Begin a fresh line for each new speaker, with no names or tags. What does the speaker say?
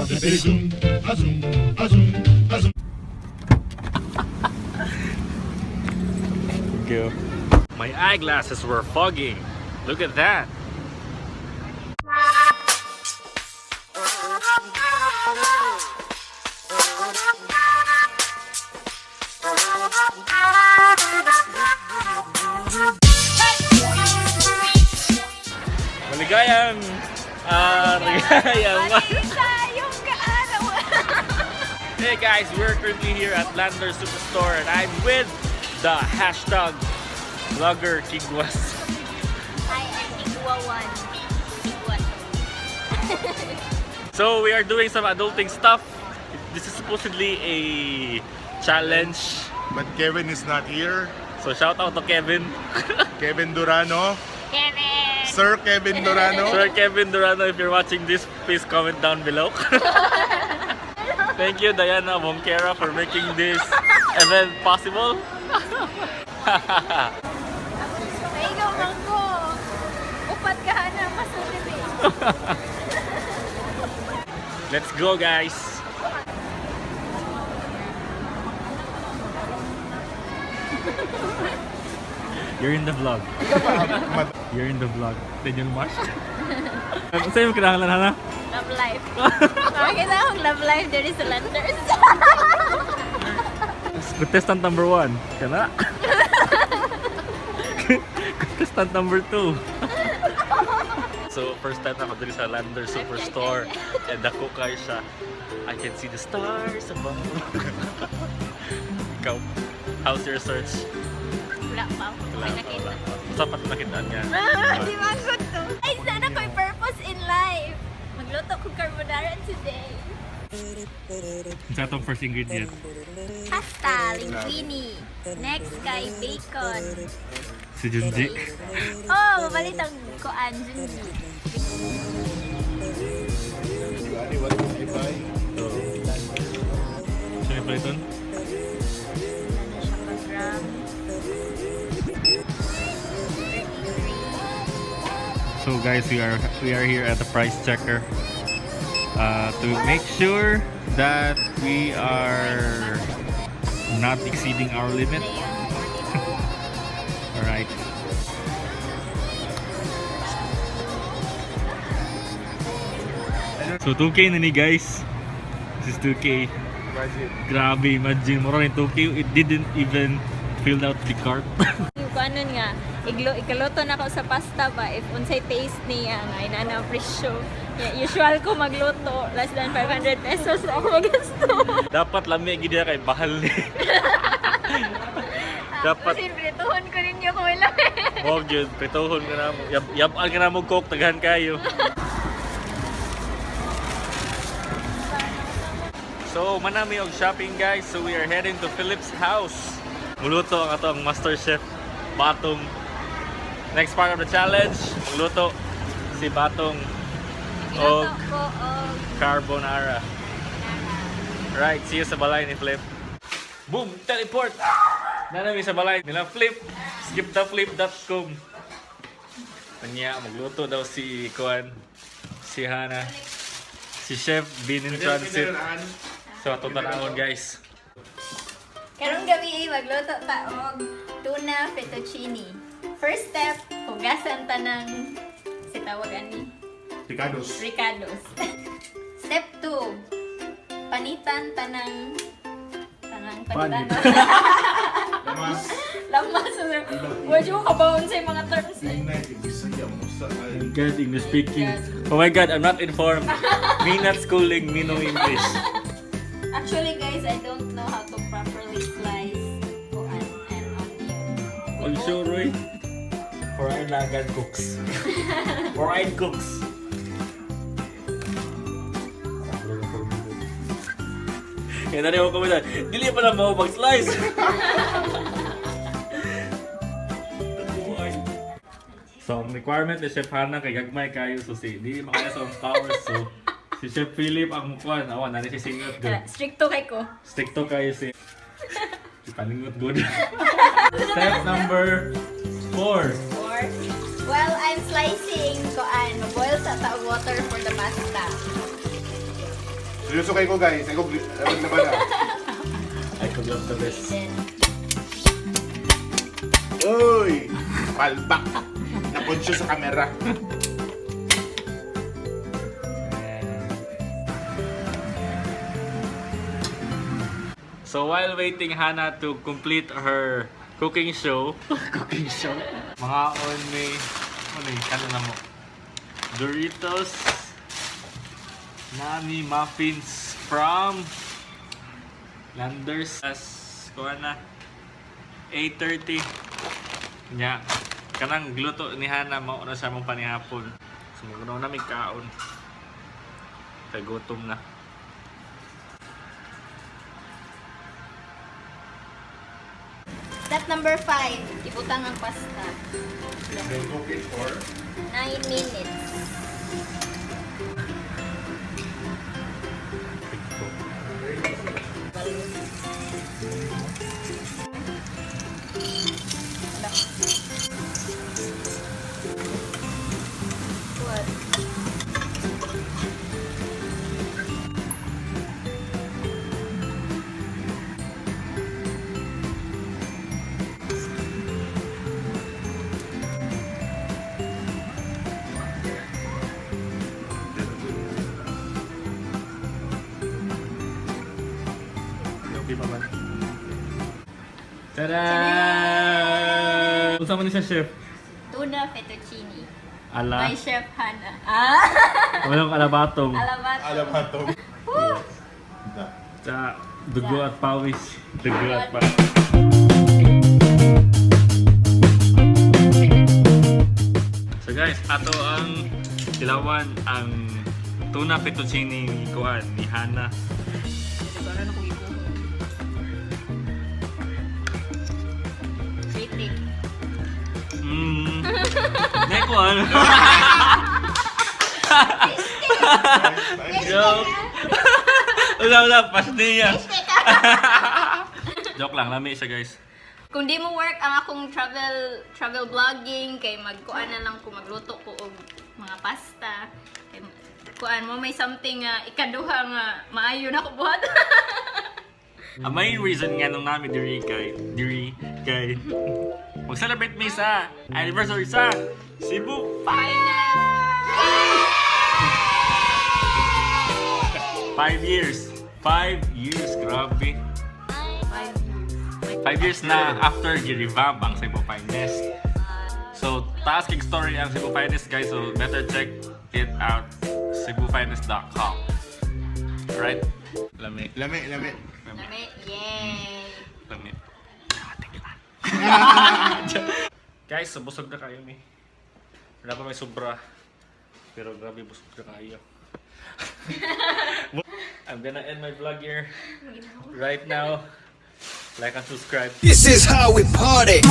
Zoom, a zoom, a zoom, a zoom.
Thank you. My eyeglasses were fogging. Look at that. Maligayang Maligayang
Tayong kaaraw.
Hey guys, we're currently here at Lander Superstore and I'm with the #vloggerKigwas.
I am Igwa 1. Igwa
So we are doing some adulting stuff. This is supposedly a challenge.
But Kevin is not here.
So shout out to Kevin.
Kevin Durano.
2. Kevin!
Sir Kevin Durano.
Sir Kevin Durano, if you're watching this, please comment down below. Thank you, Diana Bonquera, for making this event possible.
Ay, ikaw man ko. Upat ka na, masulit eh.
Let's go, guys! You're in the vlog. You're in the vlog. Daniel Marsh. Ano sa'yo kinahanglan, Hana?
Love life. Makita akong love life there is a Landers.
Contestant number one. Kana? Contestant number two. So, first time na ako diri sa Lander Superstore. And dako kayo siya. I can see the stars above. Ikaw, how's your search?
Wala pa ako.
Wala
May
pa,
nakita.
wala pa. Basta pat nakitaan niya.
Ah, di ba good to? Ay, sana ko'y purpose in life. Magluto ko carbonara today.
Sa atong first ingredient.
Pasta, linguine. Next kay bacon.
Si Junji.
Oh, mabalit ang kuan, Junji.
You what would you buy?
Siya yung paliton?
Ano siya ka grams? 33.
So guys, we are here at the price checker to make sure that we are not exceeding our limit.
Dayon,
All right. So 2K na ni, guys. This is 2K.
Imagine.
Grabe, imagine mo rin 2K. It didn't even fill out the cart.
44. Yung kuanon nga, iglo, ikaluto na ko sa pasta ba, if unsay taste niya, nga, ina na presyo. Yeah, usual ko magluto, less than 500 pesos na ako magasto.
Dapat lami gid kay bahal ni. Dapat
Kasi prituhon ko ninyo kung wala.
mo gyud prituhon ka na mo. Yab yab-an ka na mo coke daghan kayo. So, manami og shopping, guys. So, we are heading to Philip's house. Muluto ang atong master chef Batong. Next part of the challenge, magluto si Batong og
Iluto ko og
carbonara. Right, see you sa balay ni Flip. Boom! Teleport! Nanami sa balay nila Flip. Skiptheflip.com. Kanya, magluto daw si Kuan, si Hana, si Chef Bin in Transit. So, atong tanawon, guys.
Karong gabi magluto ta og tuna fettuccine. First step, hugasan ta ng si tawag ani,
Ricardo's.
Ricardo's. Step 2, panitan tanang tanang panitan.
Lamas.
Lamas. Wala mo kabaon sa mga terms eh.
Tingnan, Bisaya mo sa ay.
God, English speaking. Oh my God, I'm not informed. Me not schooling, me no English.
Actually guys, I don't know how to properly slice kuan and onion.
All sure, Roy. Foreign lagan cooks. Foreign cooks. Kaya na rin ako kumita. Dili pa na mo mag-slice. So, ang requirement ni Chef Hana kay gagmay kayo so si di makaya sa akong powers so si Chef Philip ang mukuan awan na si singot good.
Stricto kay ko.
Stick to kayo si Paningot good. Step number 4.
Or, while I'm slicing, kuan, boil sa ta water for the pasta.
Seryoso kayo ko, guys. Ako, laban na.
I could love the best.
Uy! Palpak! Naponsyo sa camera.
So while waiting Hannah to complete her cooking show, cooking show, mga on may, ano yung kano na mo? Doritos, Nami muffins from Landers. As kuha na, 8:30. Nya, kanang gluto ni Hannah mao na sa mong panihapon. So maguna na may kaon. Kay gutom na.
Step number 5, ibutang ang pasta.
Then cook it for
9 minutes. What?
Okay pa ba? Tada! Unsa man ni siya, chef?
Tuna fettuccine.
Ala.
By Chef Hannah. Ah!
Walang alabatong.
Alabat.
Alamatong.
Woo!
Na.
Sa dugo at pawis. Dugo at pawis. So guys, ato ang tilawan ang tuna fettuccine ni Kuan, ni Hana.
Critic.
Ne kuan. Joke. Wala wala, pas niya. Joke lang, lami siya, guys.
Kung di mo work ang akong travel travel vlogging kay magkuan na lang ko, magluto ko og mga pasta. Kay kuan mo may something nga ikaduha nga maayo na ko buhat.
Ang main reason nga nung nami diri kay mag-celebrate mi sa anniversary sa Cebu. 5 years. 5 years, grabe.
5 years.
5 years na after gi-revamp ang Cebu Finest. So, taas kig story ang Cebu Finest, guys. So, better check it out. cebufinest.com. Right? Lami.
Lami, lami.
Lami. Yay!
Lami. Guys, so busog na kayo ni. Wala pa may sobra. Pero grabe, busog na kayo. I'm gonna end my vlog here right now. Like and subscribe.
This is how we party.